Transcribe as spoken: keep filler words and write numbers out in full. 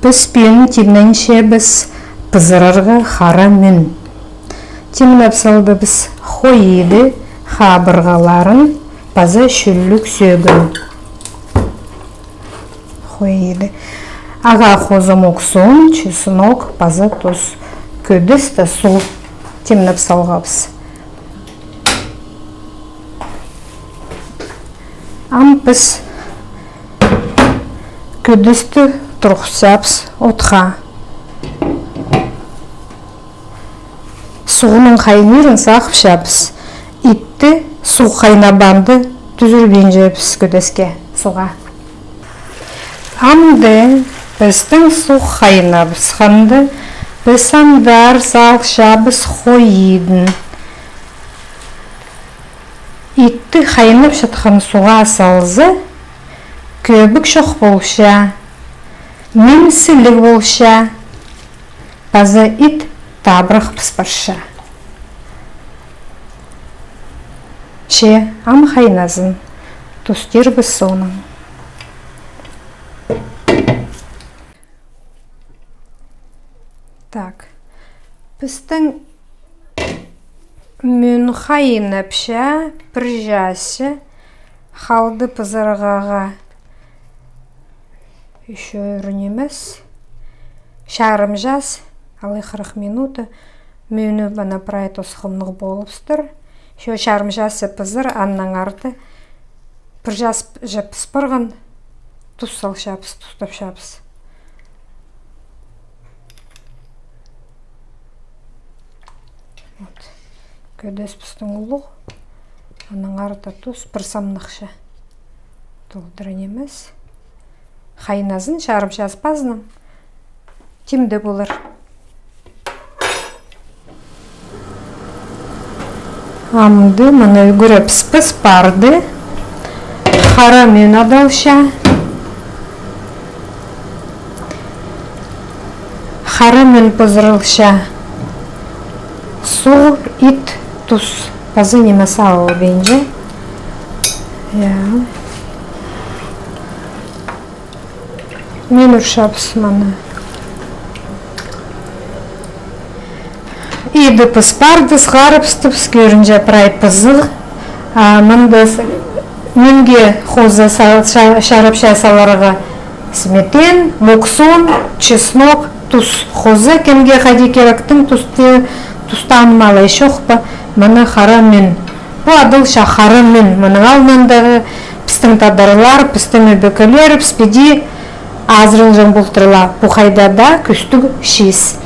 Піс пӱӱн тимненчебіс пызырарға хара мӱн. Тимнеп салдыбыс хой иді хабырғаларын паза чӱллӱк сӧӧгін. Хой иді. Ағаа хоза муксун, чеснок паза тус. Кӧдес тее суғ тимнеп салғабыс. Ам піс кӧдесті турғысчабыс отха. Суғның хайнирын сағыпчабыс. Итті суғ хайнабаанда тӱзірбинчебіс кӧдеске суға. Амды пістің суғ хайнабысханда, піс андар салчабыс хой идін. Итті хайнап чатхан суға салза, кӧбік чох полча, мӱн сіліг полча, паза ит табырах пыс парча. Че, ам хайназын, тустирбыс соонаң. Так. Пістің мӱн хайнапча, пір часча халды пызырарға. Ещё ӱр нимес. Чарым час, алай хырых минута. Мӱні мына прай тосхымнығ полыбыстыр. Ещё чарым часча пызыр, аннаң арты пір часча пыс парған, тус салчабыс, тустапчабыс. Вот. Кӧдес пістің улуғ, аннаң арты тус, пір самнахча. Толдыра нимес. Хайназын чарым час пазынаң. Тимде полар. Амды мына ӱгребіс піс парды. Хара мӱн адалча. Хара мӱн пызырылча. Суғ, ит, тус. Паза ниме салылбинча. Я. Мӱн ӱрчебіс мыны. Иді піс парды, сығарыбыстыбыс, кӧрінче прай пызығ. А мында с-, мӱнге хоза са-, ча-, чарапча саларға сметен, муксун, чеснок, тус. Хоза кемге хайди киректең тусты, тустаан ма алай чох па, мына хара мӱн. Пу адалча хара мӱн. Мының алнындағы пістің тадарлар, пістің ӧбекелерібіс піди азырылҷаң полтырлар. Пу хайда даа кӱстіг чиис.